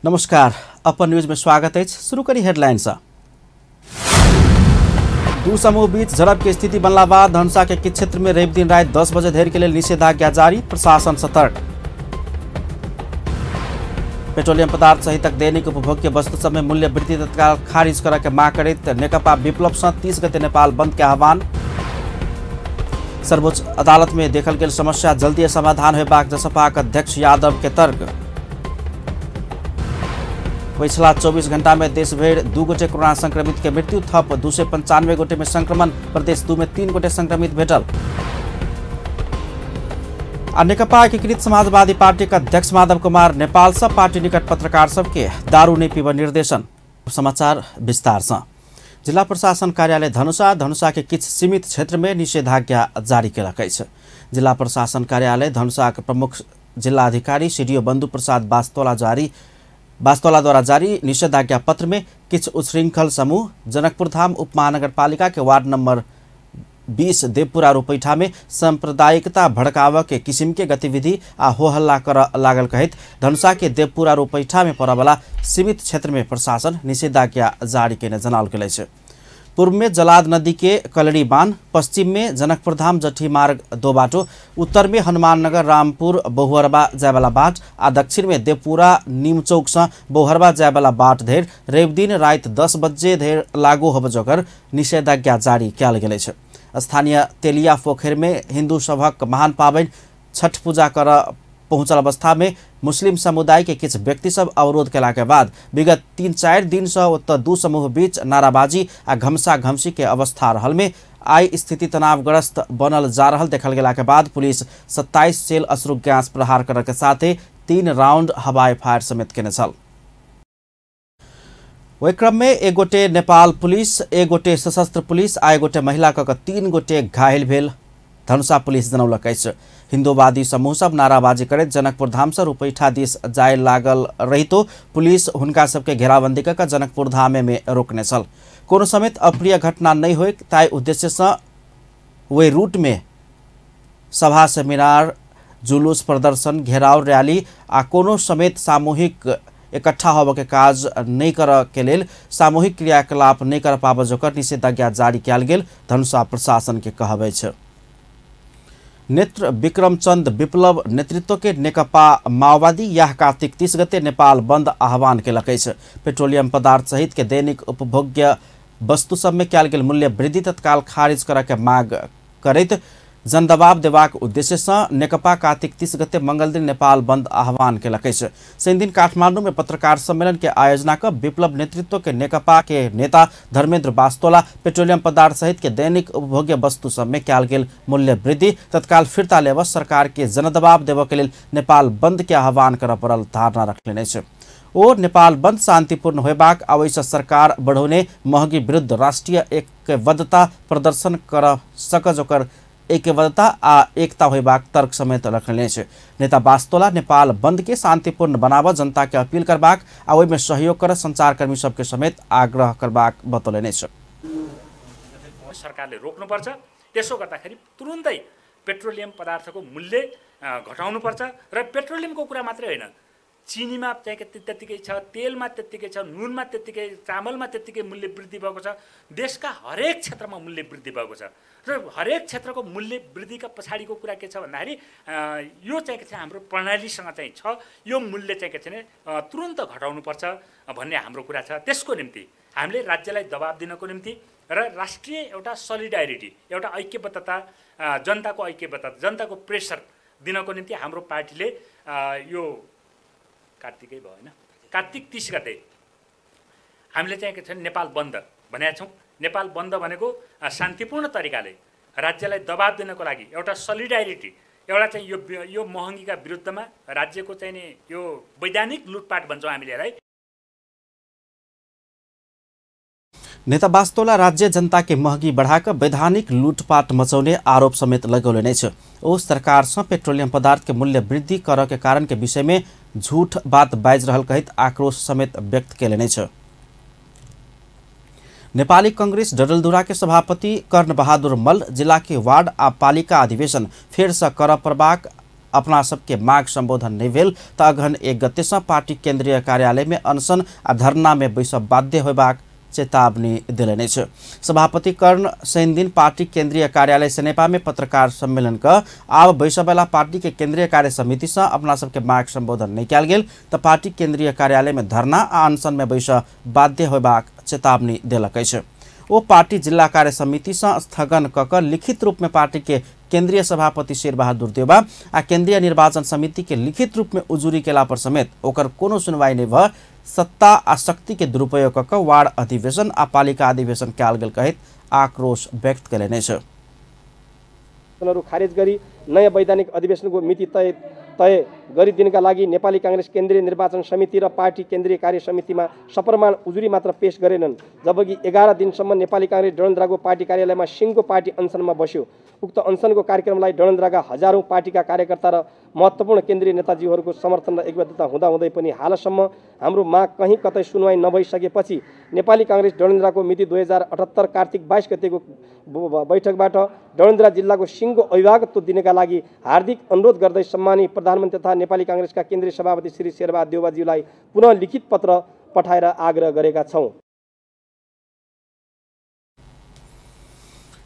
नमस्कार, अपन न्यूज में स्वागत है। शुरू करी हेडलाइन से। दू समूह बीच झड़प के स्थिति बनला बाद धनुषा के किछु क्षेत्र में रवि दिन रात 10 बजे धरि के लेल निषेधाज्ञा जारी, प्रशासन सतर्क। पेट्रोलियम पदार्थ सहित दैनिक उपभोग्य वस्तु सब में मूल्य वृद्धि तत्काल खारिज करऽ के मांग करैत नेकपा विप्लव से 30 गते नेपाल बंद के आह्वान। सर्वोच्च अदालत में देखल गेल समस्या जल्दी समाधान होबाक जसपाक अध्यक्ष यादव के तर्क। पिछला 24 घंटा में देशभरि 2 गोटे कोरोना संक्रमित के मृत्यु, थप 295 गोटे में संक्रमण, प्रदेश 2 में 3 गोटे संक्रमित भेटल। आ नेकपा एकीकृत समाजवादी पार्टी के अध्यक्ष माधव कुमार नेपाल सब पार्टी निकट पत्रकार सबके दारू नहीं पीब निर्देशन। समाचार विस्तार से। जिला प्रशासन कार्यालय धनुषा धनुषा के किछु सीमित क्षेत्र में निषेधाज्ञा जारी केलक अछि। जिला प्रशासन कार्यालय धनुषा के प्रमुख जिलाधिकारी सीडीओ बंधु प्रसाद बास्तोला द्वारा जारी निषेधाज्ञा पत्र में किछु उच्छृंखल समूह जनकपुर धाम उपमहानगरपालिका के वार्ड नंबर 20 देवपुरा रूपैठा में सांप्रदायिकता भड़काव के किसिम के गतिविधि आ हो हल्ला कर लागल कहैत धनुषा के देवपुरा रूपैठा में पड़यवला सीमित क्षेत्र में प्रशासन निषेधाज्ञा जारी केने जनाओल गेल अछि। पूर्व में जलाद नदी के कलड़ी बांध, पश्चिम में जनकपुर धाम जठी मार्ग दो बाटो, उत्तर में हनुमाननगर रामपुर बहुहरबा जायवाला बाट आ दक्षिण में देवपुरा नीमचौक से बहुहरबा जायवाला बाट धरि रविदिन राति 10 बजे धरि लागू होबय जोगर निषेधाज्ञा जारी कयल गेल अछि। स्थानीय तेलिया पोखरि में हिंदू सभक महान पाबनि छठ पूजा कर पहुँचल अवस्था में मुस्लिम समुदाय के किछु व्यक्ति सब अवरोध केला के बाद विगत 3-4 दिन से ओतऽ दू समूह बीच नाराबाजी आ घमसा घमसी के अवस्था रहल में आई स्थिति तनावग्रस्त बनल जा रहल देखल गेला के बाद पुलिस 27 सेल अश्रु गैस प्रहार करऽ के साथे 3 राउंड हवाई फायर समेत केने छल। ओहि क्रम में एक गोटे नेपाल पुलिस, एक गोटे सशस्त्र पुलिस आ एक गोटे महिला कऽ 3 गोटे घायल भेल धनुषा पुलिस जनौलक अछि। हिंदूवादी समूह सब नाराबाजी करैत जनकपुर धाम से रूपैठा दिस जाय लागल रहितो पुलिस हुनका सबके घेराबंदी कऽ के जनकपुर धामे में रोकने छल। कोनो समेत अप्रिय घटना नहीं होय ताहि उद्देश्य से ओहि रूट में सभा, सेमिनार, जुलूस, प्रदर्शन, घेराव, रैली आ कोनो समेत सामूहिक इकट्ठा होबय के काज नहीं करऽ के लेल सामूहिक क्रियाकलाप नहीं कर पाबय जोकर निषेधाज्ञा जारी कयल गेल धनुषा प्रशासन के कहब अछि। नेत्र विक्रमचंद विप्लव नेतृत्व के नेकपा माओवादी यह कार्तिक 30 गते नेपाल बंद आह्वान केलक अछि। पेट्रोलियम पदार्थ सहित के दैनिक उपभोग्य वस्तु सब में कयल गेल मूल्य वृद्धि तत्काल खारिज करऽ के मांग करैत जनदबाव देबाक उद्देश्य से नेकपा कार्तिक 30 गते मंगल दिन नेपाल बंद आह्वान केलक अछि। शनिदिन काठमांडू में पत्रकार सम्मेलन के आयोजना कर विप्लव नेतृत्व के नेकपा के नेता धर्मेंद्र बास्तोला पेट्रोलियम पदार्थ सहित के दैनिक उपभोग्य वस्तु सब में कयल गेल मूल्य वृद्धि तत्काल फिर्ता लेबऽ सरकार के जनदबाव देबऽ के लेल नेपाल बंद के आह्वान करऽ पड़ल धारणा रखलनि अछि। ओ नेपाल बंद शांतिपूर्ण होयबाक आ ओहिसँ सरकार बढ़ौने महगी विरुद्ध राष्ट्रीय एकबद्धता प्रदर्शन करऽ सकऽ जोकर एकबद्धता आ एकता होयबाक तर्क समेत रखलनि अछि। नेता बास्तोला नेपाल बंद के शांतिपूर्ण बनाबऽ जनता के अपील करबाक आ ओहिमे सहयोग करऽ संचारकर्मी सबके समेत आग्रह करबाक बतौलनि अछि। सरकारले रोक्नुपर्छ। त्यसो गर्दाखेरि तुरुन्तै पेट्रोलियम पदार्थको मूल्य घटाउनुपर्छ र पेट्रोलियमको कुरा मात्रै होइन, चिनीमा चाहिँ त्यत्तिकै छ, तेलमा त्यत्तिकै छ, नुनमा त्यत्तिकै, चामलमा त्यत्तिकै मूल्य वृद्धि भएको छ। देशका हरेक क्षेत्रमा मूल्य वृद्धि भएको छ र हरेक क्षेत्रको मूल्य वृद्धिका पछाडिको कुरा के छ भन्दाखेरि यो चाहिँ के छ हाम्रो प्रणालीसँग चाहिँ छ, यो मूल्य चाहिँ के छ भने तुरुन्त घटाउनुपर्छ भन्ने हाम्रो कुरा छ। त्यसको निम्ति हामीले राज्यलाई दबाब दिनको निम्ति र राष्ट्रिय एउटा सोलिडारिटी, एउटा ऐक्यबद्धता, जनताको ऐक्यबद्धता, जनताको प्रेसर दिनको निम्ति हाम्रो पार्टीले यो कार्तिकै भयो होइन, कार्तिक 30 गते हामीले चाहिँ के छ नेपाल बन्द भनेका छौँ। नेपाल बन्द भनेको शान्तिपूर्ण तरिकाले राज्यलाई दबाब दिनको लागि एउटा सोलिडारिटी, एउटा चाहिँ यो महँगीका विरुद्धमा राज्यको चाहिँ नि यो वैधानिक लुटपाट भन्छौँ हामीले यसलाई। नेता बास्तोला राज्य जनता के महंगी बढ़ाकर वैधानिक लूटपाट मचौने आरोप समेत लगौलनि अछि। ओ सरकार से पेट्रोलियम पदार्थ के मूल्य वृद्धि करऽ के कारण के विषय में झूठ बात बाजि रहल कहैत आक्रोश समेत व्यक्त केलनि अछि। नेपाली कांग्रेस डडेलधुरा के सभापति कर्ण बहादुर मल्ल जिला के वार्ड आ पालिका अधिवेशन फेर से करऽ पड़बाक अपना सबके माग संबोधन नहीं भेल त अगहन 1 गते से पार्टी केंद्रीय कार्यालय में अनशन आ धरना में बैसब बाध्य होबाक चेतावनी देलनि अछि। सभापति कर्ण शनिदिन पार्टी केंद्रीय कार्यालय सनेपा में पत्रकार सम्मेलन क आब बैसबला पार्टी के केंद्रीय कार्य समिति से अपना सबके माग संबोधन नहीं कयल गेल त पार्टी केंद्रीय कार्यालय में धरना आ अनशन में बैस बाध्य होबाक चेतावनी देलक अछि। ओ पार्टी जिला कार्य समिति से स्थगन क क लिखित रूप में पार्टी के केंद्रीय सभापति शेरबहादुर देउवा आ केंद्रीय निर्वाचन समिति के लिखित रूप में उजुरी केला पर समेत ओकर कोनो सुनवाई नहीं भ सत्ता आ शक्ति के दुरुपयोग क क वार्ड अधिवेशन आ पालिका अधिवेशन कयल गेल कहैत आक्रोश व्यक्त कयलनि अछि। खारेज गरी नयाँ वैधानिक अधिवेशनको मिति तय तय गरिदिनका लागि नेपाली कांग्रेस केन्द्रीय निर्वाचन समिति र पार्टी केन्द्रीय कार्य समितिमा सप्रमाण उजुरी मात्र पेश गरेनन्, जबकि 11 दिनसम्म नेपाली कांग्रेस डडेलधुराको पार्टी कार्यालयमा सिंहको पार्टी अनसनमा बस्यो। उक्त अनसनको कार्यक्रमलाई डडेलधुराका हजारौं पार्टीका कार्यकर्ता र महत्त्वपूर्ण केन्द्रीय नेताजीहरूको समर्थन र एकबद्धता हुँदाहुँदै पनि हालसम्म हाम्रो माग कहीँ कतै सुनवाई नभइसकेपछि नेपाली कांग्रेस डडेलधुराको मिति 2078 कार्तिक 22 गतेको बैठकबाट डडेलधुरा जिल्लाको सिंहको अभिभावकत्व दिनका लागि हार्दिक अनुरोध गर्दै सम्मानित प्रधानमन्त्री तथा नेपाली कांग्रेसका केन्द्रीय सभापति श्री शेरबहादुर देउवाज्यूलाई पुनः लिखित पत्र पठाएर आग्रह गरेका छौँ।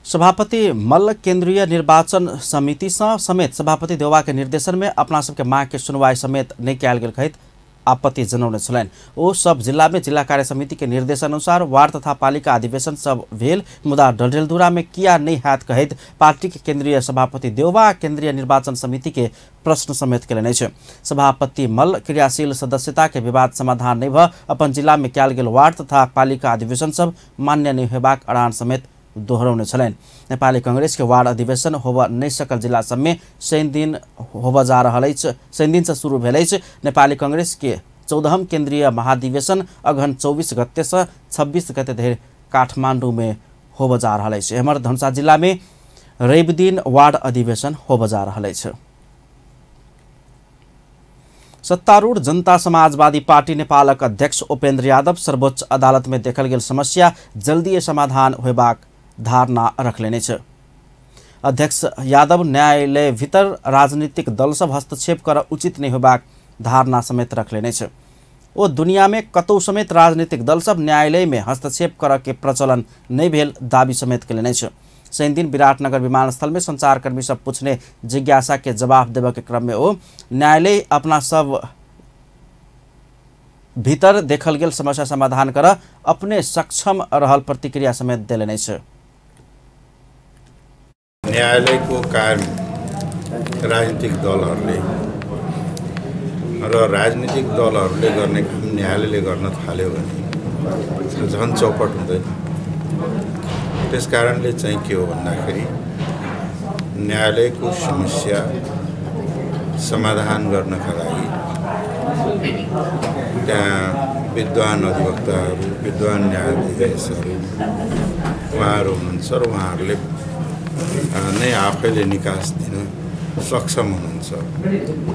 सभापति मल्ल केंद्रीय निर्वाचन समिति समेत सभापति देउवा के निर्देशन में अपना सबके माग के सुनवाई समेत नहीं कयल गेल कहैत आपत्ति जनौने छलनि। ओ सब जिला में जिला कार्य समिति के निर्देशानुसार वार्ड तथा पालिका अधिवेशन सब भेल, मुदा डडेलधुरा में किया नहीं हैत कहैत पार्टी के केंद्रीय सभापति देउवा केंद्रीय निर्वाचन समिति के प्रश्न समेत कयलनि अछि। सभापति मल्ल क्रियाशील सदस्यता के विवाद समाधान नहीं भ अपन जिला में कयल गेल वार्ड तथा पालिका अधिवेशन सब मान्य नहीं हेबाक अड़ान समेत दोहरौने छलनि। नेपाली कांग्रेस के वार्ड अधिवेशन होब नहीं सकल जिला सब में शनिदिन होब जा रहल अछि, शनिदिन से शुरू भेल अछि। नेपाली कांग्रेस के 14वां केंद्रीय महाधिवेशन अगहन 24 गते से 26 गते धरि काठमांडू में होब जा रहल अछि। एम्हर धनुषा जिला में रवि दिन वार्ड अधिवेशन होब जा रहल अछि। सत्तारूढ़ जनता समाजवादी पार्टी नेपालक अध्यक्ष उपेन्द्र यादव सर्वोच्च अदालत में देखल गेल समस्या जल्दी समाधान होबाक धारणा रखलेने अछि। अध्यक्ष यादव न्यायालय भीतर राजनीतिक दल सब हस्तक्षेप कर उचित नहीं होबाक धारणा समेत रखलेने अछि। ओ दुनिया में कतौ समेत राजनीतिक दल सब न्यायालय में हस्तक्षेप कर के प्रचलन नहीं भेल दावी समेत कयलनि अछि। शनिदिन विराटनगर विमानस्थल में संचारकर्मी सब पूछने जिज्ञासा के जवाब देवे के क्रम में ओ न्यायालय अपना सब भीतर देखल गेल समस्या समाधान कर अपने सक्षम रहल प्रतिक्रिया समेत देलनि अछि। न्यायालयको कार्य राजनीतिक दलहरूले र राजनीतिक दलहरूले गर्ने काम न्यायालयले गर्न थाल्यो भने झन् चौपट हुँदैन। त्यसकारणले चाहिँ के हो भन्दाखेरि न्यायालयको समस्या समाधान गर्नका लागि त्यहाँ विद्वान अधिवक्ताहरू, विद्वान न्यायाधीशहरू उहाँहरू हुनुहुन्छ र उहाँहरूले नै आफैले निकास दिन सक्षम हुनुहुन्छ।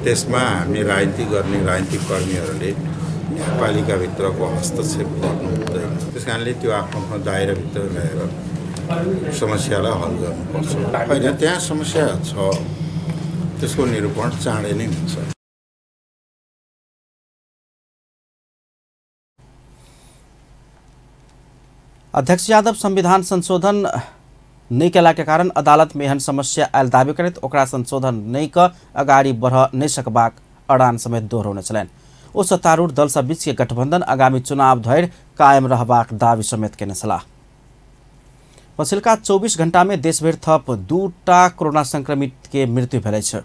त्यसमा हामी राजनीति गर्ने राजनीतिक कर्मीहरूले न्यायपालिकाभित्रको हस्तक्षेप गर्नु हुँदैन। त्यस कारणले त्यो आफ्नो आफ्नो दायराभित्र रहेर समस्यालाई हल गर्नुपर्छ। होइन, त्यहाँ समस्या छ, त्यसको निरूपण चाँडै नै हुन्छ। अध्यक्ष यादव संविधान संशोधन नहीं कला के कारण अदालत में एहन समस्या आयल दावी करैत ओकरा संशोधन नहीं क अगाडि बढ़ नहीं सकबाक अड़ान समेत दोहरौने छलनि। ओ सत्तारूढ़ दल सब बीच के गठबंधन आगामी चुनाव धरि कायम रहबाक दावी समेत केने छलाह। पछिल्का 24 घंटा में देशभरि थप 2टा कोरोना संक्रमित के मृत्यु भेल अछि।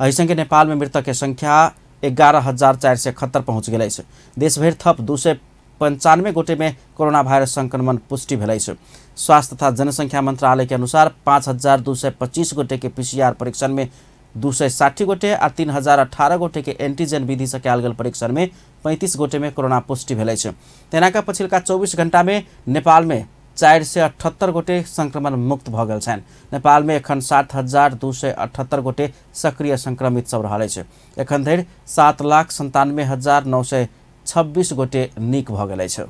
एहि संगे नेपाल में मृतक के संख्या 11,471 पहुँच गेल अछि। देशभरि थप 295 गोटे में कोरोना वायरस संक्रमण पुष्टि भेल अछि। स्वास्थ्य तथा जनसंख्या मंत्रालय के अनुसार 5,225 गोटे के पीसीआर परीक्षण में 260 गोटे आ 3,018 गोटे के एंटीजन विधि से कयल गेल परीक्षण में 35 गोटे में कोरोना पुष्टि भेल अछि। तेनाका पछिल्का 24 घंटा में नेपाल में 478 गोटे संक्रमण मुक्त भ गेल छनि। नेपाल में एखन 7,278 गोटे सक्रिय संक्रमित सब रहल अछि। एखन धरि 7,97,926 गोटे नीक भ गेल अछि।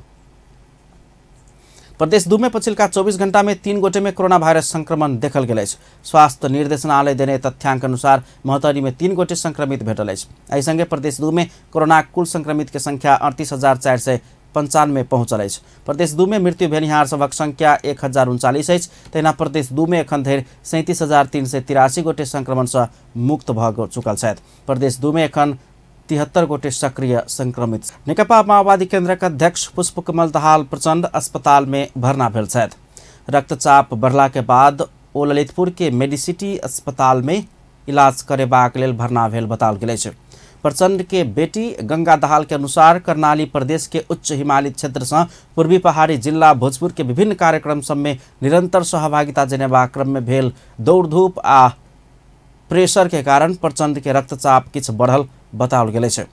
प्रदेश 2 में पछिल्का 24 घण्टा में 3 गोटे में कोरोना वायरस संक्रमण देखल गेल अछि। स्वास्थ्य निर्देशनालय देने तथ्यांक अनुसार महोत्तरी में 3 गोटे संक्रमित भेटल अछि। एहि संगे प्रदेश 2 में कोरोना कुल संक्रमित के संख्या 38,495 पहुँचल अछि। प्रदेश 2 में मृत्यु भेनिहार सभक संख्या 1039 अछि। तहिना प्रदेश 2 में एखन धरि 37,383 गोटे संक्रमण से मुक्त भऽ चुकल छथि। प्रदेश 2 में एखन 73 गोटे सक्रिय संक्रमित। नेकपा माओवादी केन्द्रक अध्यक्ष पुष्पकमल दाहाल प्रचण्ड अस्पताल में भर्ना भेल छथि। रक्तचाप बढ़ला के बाद ओ ललितपुर के मेडिसिटी अस्पताल में इलाज करेबाक लेल भर्ना भेल बताओल गेल अछि। प्रचण्ड के बेटी गंगा दाहाल के अनुसार कर्णाली प्रदेश के उच्च हिमालय क्षेत्र से पूर्वी पहाड़ी जिला भोजपुर के विभिन्न कार्यक्रम सब में निरंतर सहभागिता जनेबाक क्रम में भेल दौड़धूप आ प्रेशर के कारण प्रचण्ड के रक्तचाप किछु बढ़ल बताओल गेल अछि।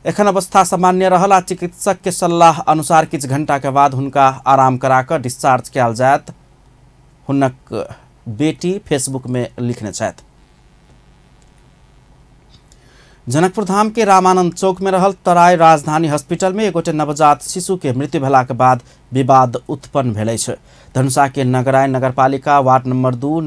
एखन अवस्था सामान्य रहल आ चिकित्सक के सलाह अनुसार किछु घंटा के बाद हुनका आराम करा कऽ डिस्चार्ज कयल जायत, हुनक बेटी फेसबुक में लिखने छथि। जनकपुर धाम के रामानंद चौक में रहल तराई राजधानी हॉस्पिटल में एगोटे नवजात शिशु के मृत्यु भेला के बाद विवाद उत्पन्न भेल अछि। धनुषा के नगरायन नगरपालिका वार्ड नंबर 2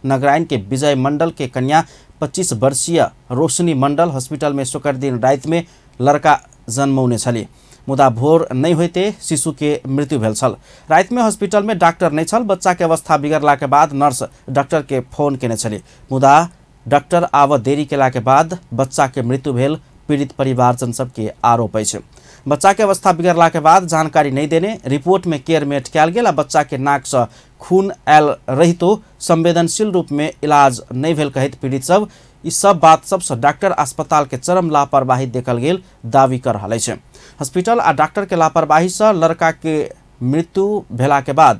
नगरायन के विजय मंडल के कन्या 25 वर्षीय रोशनी मंडल हॉस्पिटल में शुक्र दिन राति में लड़का जन्मौने छली, मुदा भोर नहीं होते शिशु के मृत्यु भेल छल। राति में हॉस्पिटल में डॉक्टर नहीं छल। बच्चा के अवस्था बिगड़ला के बाद नर्स डॉक्टर के फोन केने छली, मुदा डॉक्टर आव देरी केला के बाद बच्चा के मृत्यु भेल पीड़ित परिवारजन सबके आरोप अछि। बच्चा के अवस्था बिगड़ला के बाद जानकारी नहीं देने रिपोर्ट में केयरमेट कयल गेल आ बच्चा के नाक से खून आयल रहितो संवेदनशील रूप में इलाज नहीं भेल कहैत पीड़ित सब ई सब बात सबसे डॉक्टर अस्पताल के चरम लापरवाही देखल गेल दावी कर रहल अछि। हॉस्पिटल आ डॉक्टर के लापरवाही से लड़का के मृत्यु भेला के बाद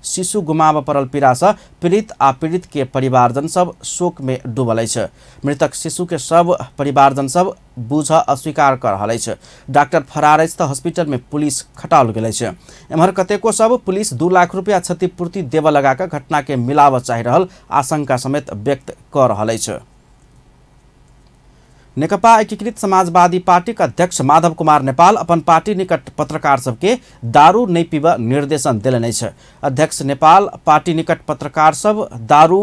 शिशु गुमाब पड़ल पीड़ा से पीड़ित आ पीड़ित के परिवारजन सब शोक में डूबल अछि। मृतक शिशु के सब परिवारजन सब बुझ अस्वीकार कर रहल अछि। डॉक्टर फरार अछि तऽ हॉस्पिटल में पुलिस खटाओल गेल अछि। एम्हर कतेको सब पुलिस 2 लाख रुपया क्षतिपूर्ति देबऽ लगा कऽ घटना के मिलाबऽ चाहि रहल आशंका समेत व्यक्त कऽ रहल अछि। नेकपा एकीकृत समाजवादी पार्टी के अध्यक्ष माधव कुमार नेपाल अपन पार्टी निकट पत्रकार सबके दारू नहीं पीबऽ निर्देशन देलनि अछि। अध्यक्ष नेपाल पार्टी निकट पत्रकार सब दारू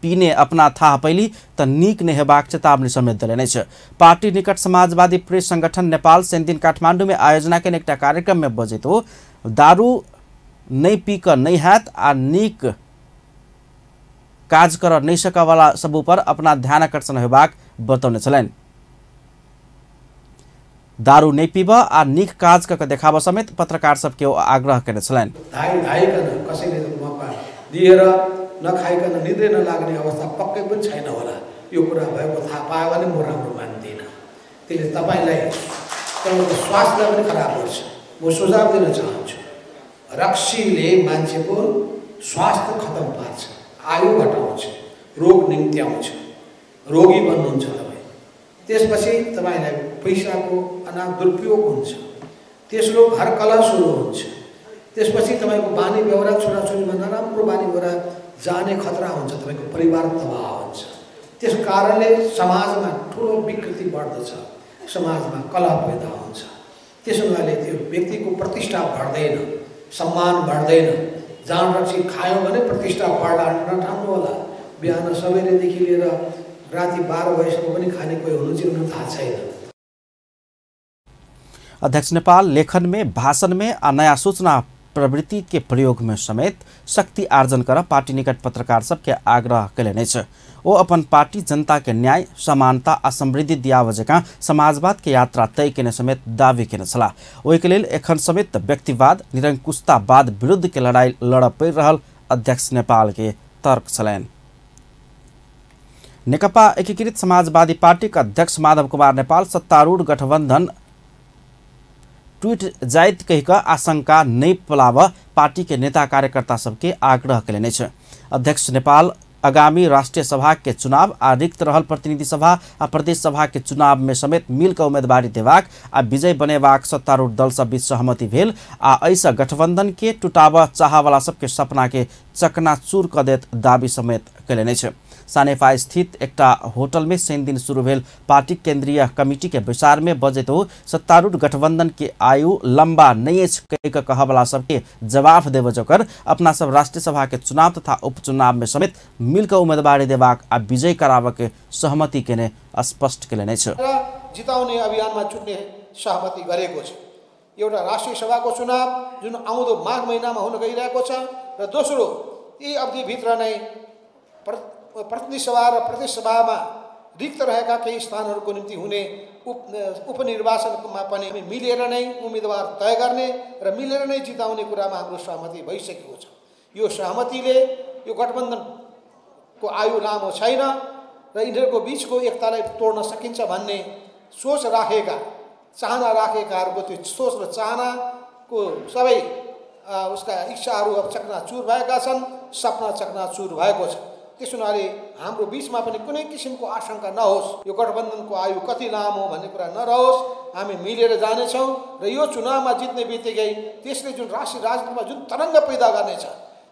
पीने अपना थाह पैली तऽ नीक नहि हेबाक चेतावनी समेत देलनि अछि। पार्टी निकट समाजवादी प्रेस संगठन नेपाल शनिदिन काठमांडू में आयोजना केने एकटा कार्यक्रम में बजैत ओ दारू नहीं पी कऽ नहीं हैत आ नीक काज कर नहीं सकऽवला सब ऊपर अपना ध्यान आकर्षण हेबाक बतौने छलनि। दारू नहीं पीबऽ आ नीक काज कऽ देखाबऽ समेत पत्रकार सबके ओ आग्रह केने छलनि। धाई धाईकन कसैले मौका दिएर नखाइकन निद्रै नलाग्ने अवस्था पक्कै पनि छैन होला। यो कुरा भएको थाहा पायो भने म राम्रो मान्दिनँ। त्यसले तपाईँलाई तपाईँको स्वास्थ्यलाई पनि खराब गर्छ। म सुझाव दिन चाहन्छु, रक्सीले मान्छेको स्वास्थ्य खतम पार्छ, आयु घटाउँछ, रोग निम्त्याउँछ, रोगी बन्नुहुन्छ तपाईँ। त्यसपछि तपाईँलाई पैसाको अनाप दुरुपयोग हुन्छ, तेस्रो घर कलह सुरु हुन्छ, त्यसपछि तपाईँको बानी बेहोरा छोराछोरीमा नराम्रो बानी बेहोरा जाने खतरा हुन्छ, तपाईँको परिवार तबाह हुन्छ। त्यस कारणले समाजमा ठुलो विकृति बढ्दछ, समाजमा कलह पैदा हुन्छ। त्यसो हुनाले त्यो व्यक्तिको प्रतिष्ठा बढ्दैन, सम्मान बढ्दैन। जान रक्सी खायौँ भने प्रतिष्ठा बढ्ला नठान्नु होला। बिहान सबेरेदेखि लिएर राति 12 बजीसम्म पनि खाने कोही हुनुहुन्छ कि थाहा छैन। अध्यक्ष नेपाल लेखन में, भाषण में आ नया सूचना प्रवृत्ति के प्रयोग में समेत शक्ति आर्जन कर पार्टी निकट पत्रकार सबके आग्रह कयलनि अछि। ओ अपन पार्टी जनता के न्याय, समानता आ समृद्धि दियाबऽ जकाँ समाजवाद के यात्रा तय केने समेत दावी केने छलाह। ओहिके लेल एखन समेत व्यक्तिवाद, निरंकुशतावाद विरुद्ध के लड़ाई लड़ऽ पड़ि रहल अध्यक्ष नेपाल के तर्क छलनि। नेकपा एकीकृत समाजवादी पार्टी के अध्यक्ष माधव कुमार नेपाल सत्तारूढ़ गठबंधन टूट जाइत कहि कऽ आशंका नहीं पलाबऽ पार्टी के नेता कार्यकर्ता सबके आग्रह कयलनि अछि। अध्यक्ष नेपाल आगामी राष्ट्रीय सभा के चुनाव आ रिक्त रहल प्रतिनिधि सभा आ प्रदेश सभा के चुनाव में समेत मिल कऽ उम्मीदवारी देबाक आ विजय बनेबाक सत्तारूढ़ दल सब बीच सहमति भेल आ एहिसँ गठबंधन के टुटाबऽ चाहवला सबके सपना के चकनाचूर क देत दाबी समेत कयलनि अछि। सानेफा स्थित एकटा होटल में शनि दिन शुरू भेल पार्टी केंद्रीय कमिटी के बैसार में बजैत ओ सत्तारूढ़ गठबंधन के आयु लंबा नहीं अछि कहि कऽ कहऽवला सबके जवाब देबऽ जोकर अपना सब राष्ट्रीय सभा के चुनाव तथा उपचुनाव में समेत मिलकर उम्मीदवारी देबाक आ विजय कराबऽ के सहमति केने स्पष्ट केलनि अछि। जिताउने अभियानमा जुट्ने सहमति गरेको छ। एउटा राष्ट्रिय सभाको चुनाव जुन आउँदो माघ महिनामा हुन गइरहेको छ र दोस्रो यी अवधिभित्र नै प्रतिनिधि सभा र प्रदेश सभामा रिक्त रहेका केही स्थानहरूको निम्ति हुने उपनिर्वाचनमा पनि मिलेर नै उम्मेदवार तय गर्ने र मिलेर नै जिताउने कुरामा हाम्रो सहमति भइसकेको छ। यो सहमतिले यो गठबन्धनको आयु लामो छैन र यिनीहरूको बिचको एकतालाई तोड्न सकिन्छ भन्ने सोच राखेका, चाहना राखेकाहरूको त्यो सोच र चाहनाको सबै उसका इच्छाहरू अब चकनाचुर भएका छन्, सपना चकनाचुर भएको छ। त्यस हुनाले हाम्रो बिचमा पनि कुनै किसिमको आशंका नहोस्, यो गठबन्धनको आयु कति लामो भन्ने कुरा नरहोस्, हामी मिलेर जानेछौँ र यो चुनावमा जित्ने बित्तिकै त्यसले जुन राष्ट्रिय राजनीतिमा जुन तरङ्ग पैदा गर्नेछ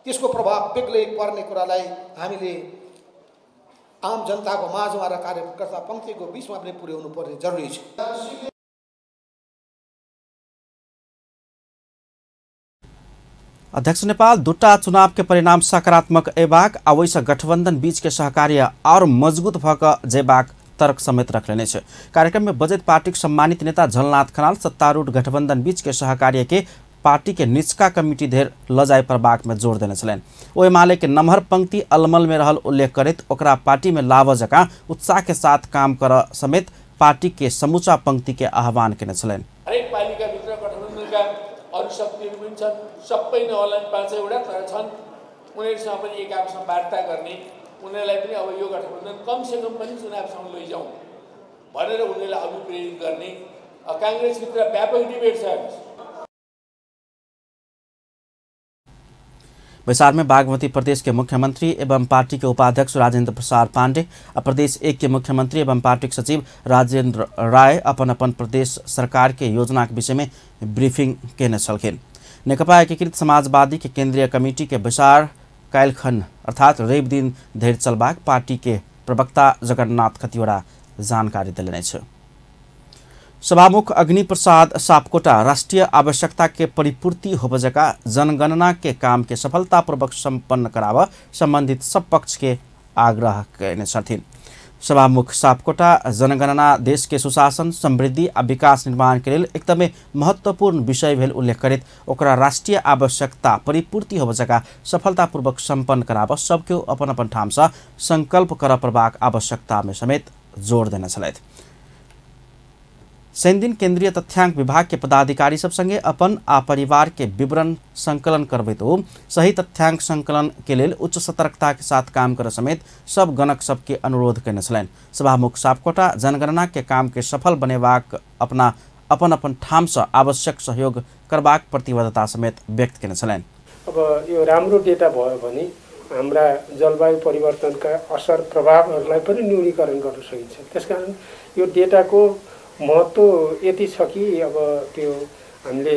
त्यसको प्रभाव बेग्लै पर्ने कुरालाई हामीले आम जनताको माझमा र कार्यकर्ता पङ्क्तिको बिचमा पनि पुर्याउनु पर्ने जरुरी छ। अध्यक्ष नेपाल दुटा चुनाव के परिणाम सकारात्मक अयबाक आ ओहिसँ गठबंधन बीच के सहकार्य और मजबूत भऽ कऽ जेबाक तर्क समेत रखलेने छै। कार्यक्रम में बजैत पार्टीक सम्मानित नेता झलनाथ खनाल सत्तारूढ़ गठबंधन बीच के सहकार्य के पार्टी के निचका कमिटी धेर ल जाय पड़बाक में जोर देने छलनि। ओ एमाले के नमहर पंक्ति अलमल में रहल उल्लेख करैत ओकरा पार्टी में लाबऽ जकाँ उत्साह के साथ काम करऽ समेत पार्टी के समूचा पंक्ति के आह्वान केने छलनि। हरेक पालिकाभित्र गठबन्धनका अरू शक्तिहरू पनि छन्, सबै नहोलान् 5वटा तर छन्, उनीहरूसँग पनि एक आपसमा वार्ता गर्ने, उनीहरूलाई पनि अब यो गठबन्धन कमसेकम पनि चुनावसम्म लैजाउँ भनेर उनीहरूलाई अभिप्रेरित गर्ने। काङ्ग्रेसभित्र व्यापक डिबेट छ। बैसार में बागमती प्रदेश के मुख्यमंत्री एवं पार्टी के उपाध्यक्ष राजेंद्र प्रसाद पांडे और प्रदेश 1 के मुख्यमंत्री एवं पार्टी के सचिव राजेंद्र राय अपन अपन प्रदेश सरकार के योजना के विषय में ब्रीफिंग केने छलखिन। नेकपा एकीकृत समाजवादी के केंद्रीय कमिटी के बैसार काल्हिखन अर्थात रवि दिन धरि चलबाक पार्टी के प्रवक्ता जगन्नाथ खतिवड़ा जानकारी देलनि अछि। सभामुख अग्नि प्रसाद सापकोटा राष्ट्रीय आवश्यकता के परिपूर्ति होबय जकाँ जनगणना के काम के सफलतापूर्वक संपन्न कराबऽ संबंधित सब पक्ष के आग्रह कयने छथिन। सभामुख सापकोटा जनगणना देश के सुशासन, समृद्धि आ विकास निर्माण के लेल एकदमै महत्वपूर्ण विषय भेल उल्लेख करैत ओकरा राष्ट्रीय आवश्यकता परिपूर्ति होबय जकाँ सफलतापूर्वक संपन्न कराबऽ सबके अपन अपन ठामसँ संकल्प करऽ पड़बाक आवश्यकता में समेत जोर देने छलथि। शनिदिन केंद्रीय तथ्यांक विभाग के पदाधिकारी सब संगे अपन आ परिवार के विवरण संकलन करबैत ओ सही तथ्यांक संकलन के लेल उच्च सतर्कता के साथ काम कर समेत सब गणक सबके अनुरोध कयने छलनि। सभामुख सापकोटा जनगणना के काम के सफल बनेबाक अपना अपन अपन ठामसँ आवश्यक सहयोग करबाक प्रतिबद्धता समेत व्यक्त कयने छलनि। अब यो राम्रो डेटा भयो भने हाम्रा जलवायु परिवर्तनका असर प्रभावहरूलाई पनि न्यूनीकरण गर्न सकिन्छ। त्यसकारण यो डेटाको महत्त्व यति छ कि अब त्यो हामीले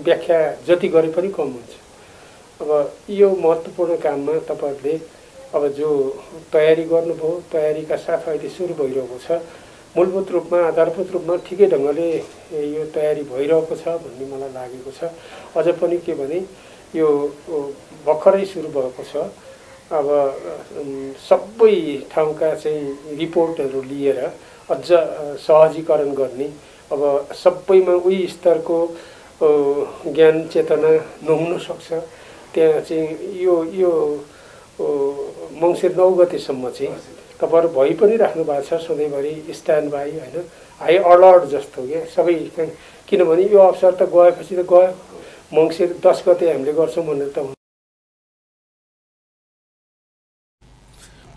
व्याख्या जति गरे पनि कम हुन्छ। अब यो महत्त्वपूर्ण काममा तपाईहरुले अब जो तयारी गर्नुभयो, तयारीका साथ अहिले सुरु भइरहेको छ, मूलभूत रूपमा आधारभूत रूपमा ठिकै ढङ्गले यो तयारी भइरहेको छ भन्ने मलाई लागेको छ। अझ पनि के भने यो भर्खरै सुरु भएको छ। अब सबै ठाउँका चाहिँ रिपोर्टहरू लिएर अझ सहजीकरण गर्ने, अब सबैमा उही स्तरको ज्ञान चेतना नहुन सक्छ। त्यहाँ चाहिँ यो यो मङ्सिर 9 गतेसम्म चाहिँ तपाईँहरू भइ पनि राख्नु भएको छ सधैँभरि स्ट्यान्ड बाई होइन, हाई अलर्ट जस्तो के सबै, किनभने यो अवसर त गएपछि त गयो। मङ्सिर 10 गते हामीले गर्छौँ भनेर त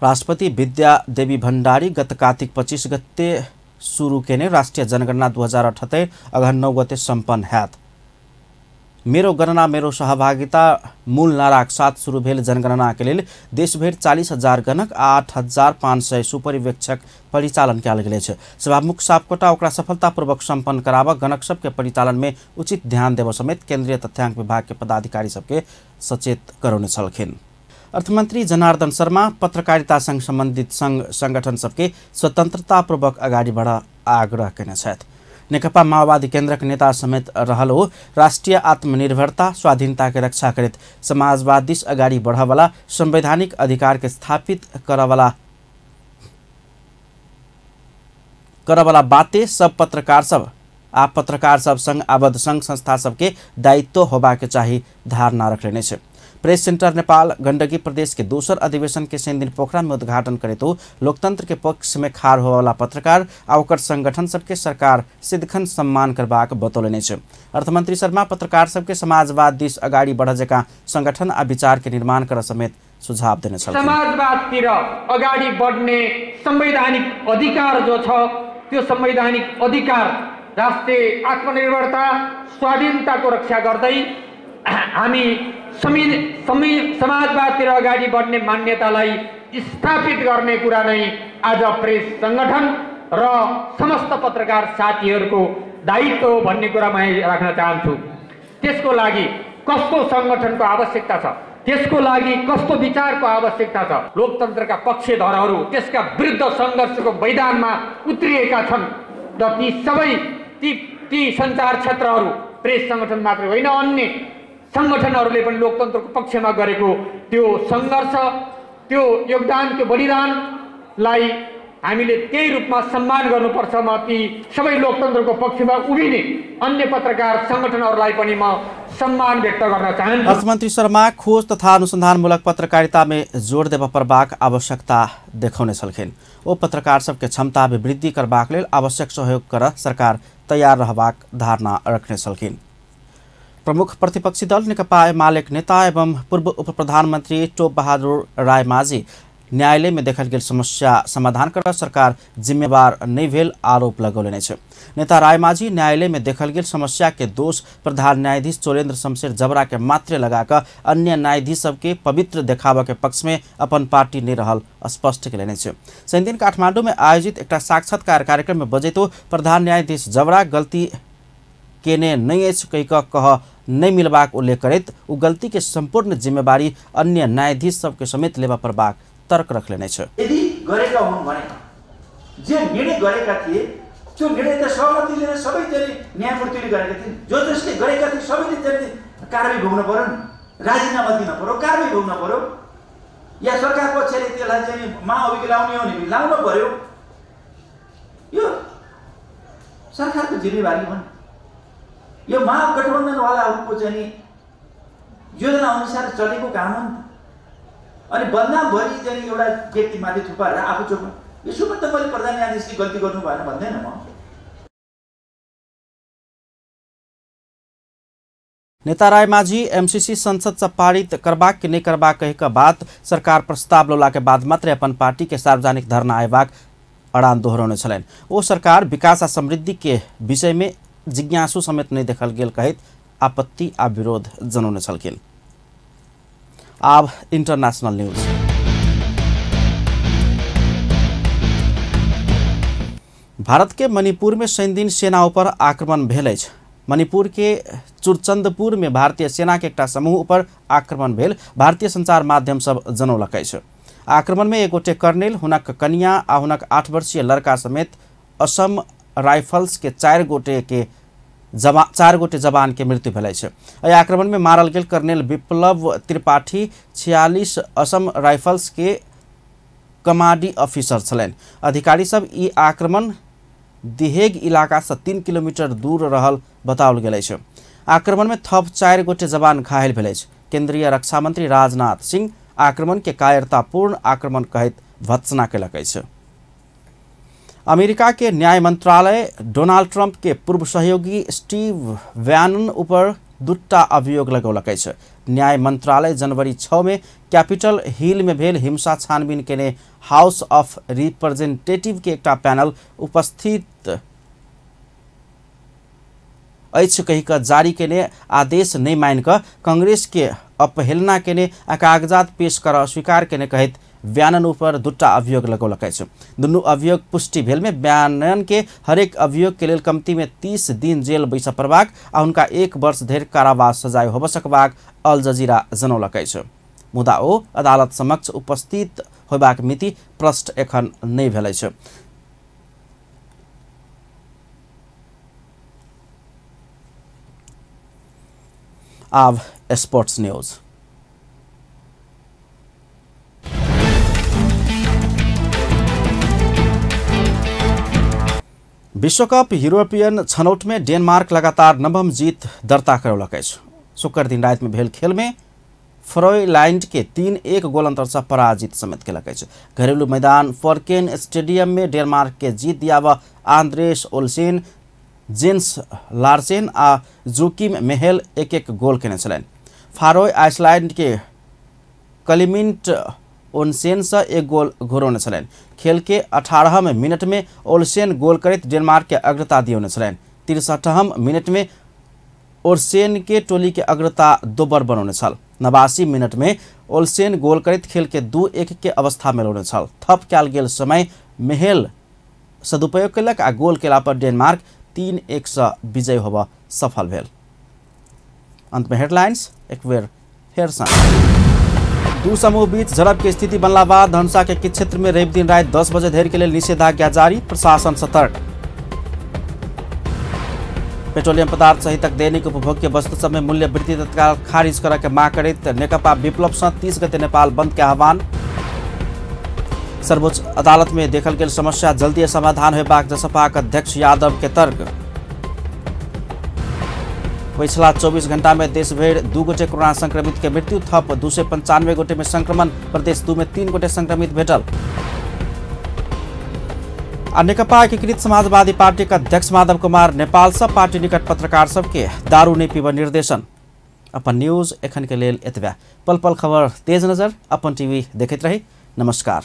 राष्ट्रपति विद्या देवी भण्डारी गत कार्तिक 25 गते सुरु केने राष्ट्रिय जनगणना 2078 अगहन 9 गते सम्पन्न हैत। मेरो गणना मेरो सहभागिता मूल नाराक साथ शुरू भेल जनगणना के लेल देशभरि 40,000 गणक 8,500 सुपरिवेक्षक परिचालन कयल गेल अछि। सभामुख सापकोटा ओकरा सफलतापूर्वक सम्पन्न कराबऽ गणक सबके परिचालन में उचित ध्यान देबऽ समेत केंद्रीय तथ्यांक विभाग के पदाधिकारी सबके सचेत करौने छलखिन। अर्थमन्त्री जनार्दन शर्मा पत्रकारिता संग सम्बन्धित संघ संगठन सबके स्वतन्त्रतापूर्वक अगाडि बढ आग्रह केने छथि। नेकपा माओवादी केन्द्रक नेता समेत रहल ओ राष्ट्रिय आत्मनिर्भरता स्वाधीनता के रक्षा करैत समाजवाद दिस अगाडि बढ़यवला संवैधानिक अधिकार के स्थापित करवला बाते सब पत्रकार सब आ पत्रकार सब संग आबद्ध संघ संस्था सबके दायित्व होबाक चाही धारणा रखने छै। प्रेस सेंटर नेपाल गंडकी प्रदेश के दोसर अधिवेशन के शनि दिन पोखरा में उद्घाटन करैत लोकतंत्र के पक्ष में खाड़ होवाला पत्रकार आ ओकर संगठन सबके सरकार सिद्धखन सम्मान करबाक बतौलने छै। अर्थमंत्री शर्मा पत्रकार सबके समाजवाद दिस अगाडि बढ़ जकाँ संगठन आ विचार के निर्माण कर समेत सुझाव देने छलखिन। समाजवादतिर अगाडि बढ्ने संवैधानिक अधिकार जो छ त्यो संवैधानिक अधिकार राष्ट्रिय आत्मनिर्भरता स्वाधीनताको रक्षा गर्दै हामी समाजवादतिर अगाडि बढ्ने मान्यतालाई स्थापित गर्ने कुरा नै आज प्रेस सङ्गठन र समस्त पत्रकार साथीहरूको दायित्व हो भन्ने कुरा म राख्न चाहन्छु। त्यसको लागि कस्तो सङ्गठनको आवश्यकता छ, त्यसको लागि कस्तो विचारको आवश्यकता छ, लोकतन्त्रका पक्षधरहरू त्यसका विरुद्ध सङ्घर्षको मैदानमा उत्रिएका छन् र ती सबै ती सञ्चार क्षेत्रहरू प्रेस सङ्गठन मात्रै होइन अन्य सङ्गठनहरूले पनि लोकतन्त्रको पक्षमा गरेको त्यो सङ्घर्ष, त्यो योगदान, त्यो बलिदानलाई हामीले त्यही रूपमा सम्मान गर्नुपर्छ। म ती सबै लोकतन्त्रको पक्षमा उभिने अन्य पत्रकार सङ्गठनहरूलाई पनि म सम्मान व्यक्त गर्न चाहन्छु। अर्थमन्त्री शर्मा खोज तथा अनुसन्धानमूलक पत्रकारिता में जोड़ देबऽ पड़बाक आवश्यकता देखौने छलखिन। ओ पत्रकार सबके क्षमता अभिवृद्धि करबाक लेल आवश्यक सहयोग कर सरकार तैयार रहबाक धारणा रखने छलखिन। प्रमुख प्रतिपक्षी दल नेकपा एमालेक नेता एवं पूर्व उप प्रधानमन्त्री टोप बहादुर रायमाझी न्यायालय में देखल गेल समस्या समाधान कर सरकार जिम्मेवार नहीं भेल आरोप लगौलने छै। नेता रायमाझी न्यायालय में देखल गेल समस्या के दोष प्रधान न्यायाधीश चोलेन्द्र शमशेर जबरा के मात्र लगाकर अन्य न्यायाधीश सबके पवित्र देखाबऽ के पक्ष में अपन पार्टी नहीं रहल स्पष्ट केलने छै। शनिदिन काठमांडू में आयोजित एक साक्षात्कार कार्यक्रम में बजैतो प्रधान न्यायाधीश जबरा गलती केने नहीं अछि कहि कह नहीं मिलबाक उल्लेख करैत ओ गलती के संपूर्ण जिम्मेवारी अन्य न्यायाधीश सबके समेत लेबऽ पड़बाक तर्क रखलेने छ। यदि गरेका हुन् भने जे निर्णय गरेका थिए त्यो निर्णय त सहमतिले नै सबै चाहिँ न्यायमूर्तिले गरेका थिए, जो जसले गरेका थिए सबैले चाहिँ कारबाही भोग्न पर्यो नि, राजीनामा दिन पर्यो, कारबाही भोग्न पर्यो, या सरकार पक्षले त्यसलाई चाहिँ महाअभियोग लाउने हो भने लाउन पर्यो। यो सरकारको जिम्मेवारी हो नि। यो महागठबन्धनवालाहरूको चाहिँ योजना अनुसार चलेको काम हो नि त। अनि बदनामभरि चाहिँ एउटा व्यक्तिमाथि थुपारेर आफू चोक्नु, यसोमा त मैले प्रधान न्यायाधीशले गल्ती गर्नु भएन भन्दैन म। नेता रायमाझी एमसीसी संसद से पारित करबाक कि नहीं करबाक कहि के बात सरकार प्रस्ताव लौला के बाद मात्र अपन पार्टी के सार्वजनिक धरना आयबाक अड़ान दोहरौने छलनि। ओ सरकार विकास आ समृद्धि के विषय में जिज्ञासु समेत नहीं देखल गेल कहैत आपत्ति आ विरोध जनौने छलखिन। आब इंटरनेशनल न्यूज। भारत के मणिपुर में शनिदिन सेना ऊपर आक्रमण भेल अछि। मणिपुर के चुरचंदपुर में भारतीय सेना के एकटा समूह ऊपर आक्रमण भेल भारतीय संचार माध्यम सब जनौलक अछि। आक्रमण में एक गोटे कर्नेल, हुनक कनिया आ हुनक 8 वर्षीय लड़का समेत असम राइफल्स के 4 गोटे जवान के मृत्यु भेल अछि। एहि आक्रमण में मारल गेल कर्नेल विप्लव त्रिपाठी 46 असम राइफल्स के कमांडी ऑफिसर छलनि। अधिकारी सब ई आक्रमण दिहेग इलाका से 3 किलोमीटर दूर रहल बताओल गेल अछि। आक्रमण में थप 4 गोटे जवान घायल भेल अछि। केंद्रीय रक्षा मंत्री राजनाथ सिंह आक्रमण के कायरतापूर्ण आक्रमण कहैत भर्त्सना केलक अछि। अमेरिका के न्याय मंत्रालय डोनाल्ड ट्रंप के पूर्व सहयोगी स्टीव बैनन ऊपर 2 अभियोग लगौलक अछि। न्याय मंत्रालय जनवरी 6 में कैपिटल हिल में भेल हिंसा छानबीन केने हाउस ऑफ रिप्रेजेंटेटिव के एकटा पैनल उपस्थित अछि कहि कऽ जारी केने आदेश नहीं मान कऽ कांग्रेस के अपहेलना केने आ कागजात पेश कर अस्वीकार केने कहैत बयानन ऊपर 2 अभियोग लगौलक अछि। दुनू अभियोग पुष्टि भेल में बयानन के हरेक अभियोग के लेल कमती में 30 दिन जेल बैसऽ पड़बाक आ हुनका 1 वर्ष धरि कारावास सजाय होबऽ सकबाक अल जजीरा जनौलक अछि। मुदा ओ अदालत समक्ष उपस्थित होयबाक मिति प्रष्ट एखन नहि भेल अछि। आब स्पोर्ट्स न्यूज। विश्वकप यूरोपियन छनौट में डेनमार्क लगातार 9म जीत दर्ता करौलक अछि। शुक्र दिन राति में भेल खेल में फ्रोइलैंड के 3-1 गोल अंतर से पराजित समेत केलक अछि। घरेलू मैदान फोर्केन स्टेडियम में डेनमार्क के जीत दियाब आंद्रेस ओल्सेन, जेन्स लार्सेन आ जोकिम मेहेल 1-1 गोल केने छलनि। फारोय आइसलैंड के क्लिमिंट ओनसेन से 1 गोल घोरौने छलनि। खेल के 18वें मिनट में ओल्सेन गोल करैत डेनमार्क के अग्रता दियौने छलनि। 63 मिनट में ओल्सेन के टोली के अग्रता दोबर बनौने छल। 89 मिनट में ओल्सेन गोल करैत खेल के 2-1 के अवस्था में लौने छल। थप कयल गेल समय मेहेल सदुपयोग केलक आ गोल केला पर डेनमार्क 3-1 से विजय होबऽ सफल भेल। अंत में हेडलाइंस एक बेर फेर सँ। दू समूह बीच झड़प के स्थिति बनला बाद धनुषा के किछु क्षेत्र में रवि दिन राति 10 बजे धरि के लेल निषेधाज्ञा जारी, प्रशासन सतर्क। पेट्रोलियम पदार्थ सहितक दैनिक उपभोग्य वस्तु सब में मूल्य वृद्धि तत्काल खारिज करऽ के मांग करैत नेकपा विप्लव सँ 30 गते नेपाल बंद के आह्वान। सर्वोच्च अदालत में देखल गेल समस्या जल्दी समाधान होयबाक जसपाक अध्यक्ष यादव के तर्क। पिछला 24 घंटा में देश भरि 2 गोटे कोरोना संक्रमित के मृत्यु, थप 295 गोटे में संक्रमण, प्रदेश 2 में 3 गोटे संक्रमित भेटल। आ नेकपा एकीकृत समाजवादी पार्टी के अध्यक्ष माधव कुमार नेपाल सब पार्टी निकट पत्रकार सबके दारू नहीं पीब निर्देशन। अपन न्यूज एखन के लेल एतबे। पल पल खबर तेज नजर अपन टीवी देखैत रही। नमस्कार।